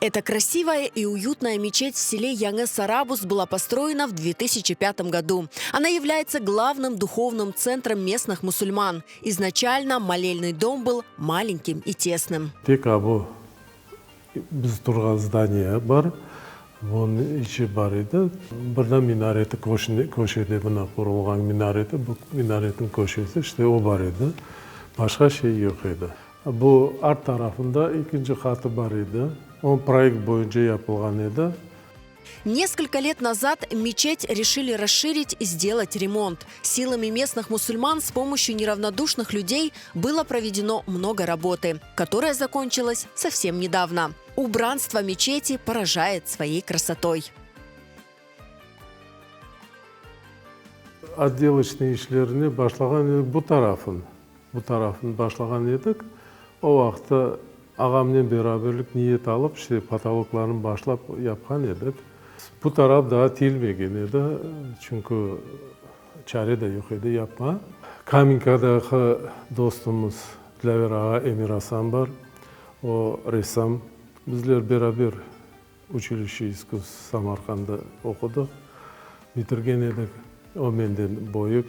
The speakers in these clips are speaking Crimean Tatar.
Эта красивая и уютная мечеть в селе Яңы-Сарабуз была построена в 2005 году. Она является главным духовным центром местных мусульман. Изначально молельный дом был маленьким и тесным. Tek bu biz turğan zdaniye bar, bunıñ içi bar edi. Bir de minareti köşede mına qurulğan minareti, bu minaretniñ köşesi, işte o bar edi. Başqa şey yoq edi. Bu art tarafında ekinci qatı bar edi. O proyekt boyunca yapılğan edi. Несколько лет назад мечеть решили расширить и сделать ремонт. Силами местных мусульман с помощью неравнодушных людей было проведено много работы, которая закончилась совсем недавно. Убранство мечети поражает своей красотой. Otdeloçnıy işlerini başlağan edik bu tarafın. Bu tarafını başlağan edik. O vaqıtta ağamnen beraberlik niyet alıp, işte potoloklarnı başlap yapqan edik. Bu taraf daa tiyilmegen edi, çünki çare de yoq edi yapma. Kamenkadaki dostumız Dilâver ağa Emirasan bar, o ressam. Bizler beraber Uçilişçe iskusstv Samarqandda oqudıq, bitirgen edik. O menden böyük,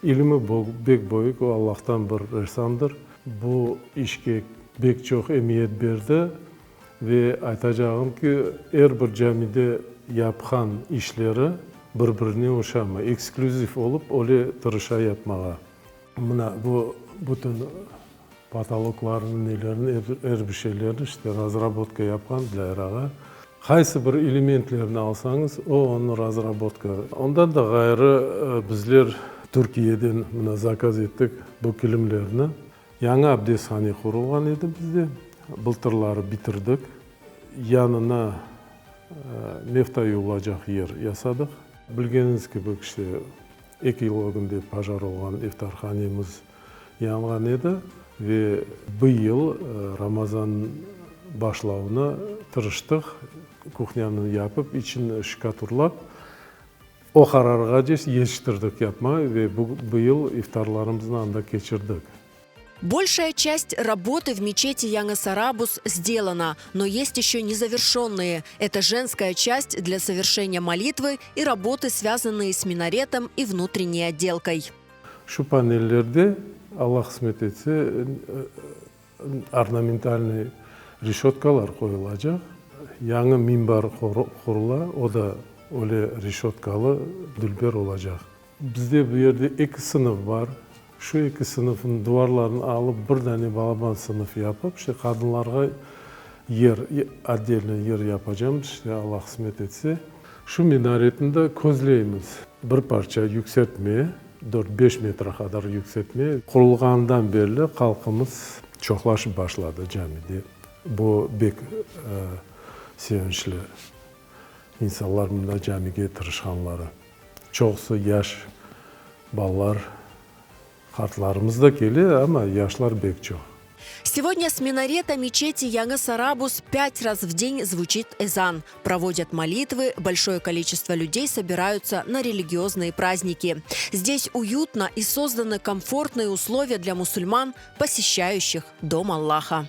ilimi bek böyük, o Allahtan bir ressamdır. Bu işke bek çoq emiyet berdi ve aytacağım ki, er bir camide yapqan işleri bir-birine oşamay, eksklüziv olıp, öyle tırışa yapmağa. Mına bu bütün Potoloklarnı, nelerni, er bir şeylerni işte razrabotka yapqan Dilâver ağa. Qaysı bir elementlerni alsañız, o onı razrabotka. Ondan da ğayrı bizler Türkiyeden mına zakaz ettik bu kilimlerni. Yañı abdesthane qurulğan edi bizde. Bıltırları bitirdik. Yanına mefta yuvulacaq yer yasadıq. Bilgeniñiz kibi, işte eki yıl ögünde pojar olğan iftarhanemiz yanğan edi ve bu yıl Ramazan başlavına tırıştıq, kuhnânı yapıp, içini şkaturlap, o qararğace yetiştirdik yapma ve bu yıl iftarlarımıznı anda keçirdik. Большая часть работы в мечети Яңы-Сарабуз сделана, но есть еще незавершенные. Это женская часть для совершения молитвы и работы, связанные с минаретом и внутренней отделкой. Şu panellerde, Alla qısmet etse, ornamentalnıy reşötkalar qoyulacaq. Yañı minbar qurula, o da öyle reşötkalı, dülber olacaq. Bizde bu yerde eki sınıf bar. Şu eki sınıfnıñ duvarlarını alıp, bir dane balaban sınıf yapıp, işte qadınlarğa yer, otdelno yer yapacamız, işte Alla qısmet etse. Şu minaretni de közleymiz. Bir parça yükseltme, dört-beş metre qadar yükseltme. Qurulğanından berli halqımız çoqlaşıp başladı camide. Bu bek sevinçli, insanlar mında camige tırışqanları. Çoqusı yaş balalar, qartlarımız da kele, amma yaşlar bek çoq. Сегодня с минарета мечети Яңы-Сарабуз пять раз в день звучит эзан. Проводят молитвы, большое количество людей собираются на религиозные праздники. Здесь уютно и созданы комфортные условия для мусульман, посещающих Дом Аллаха.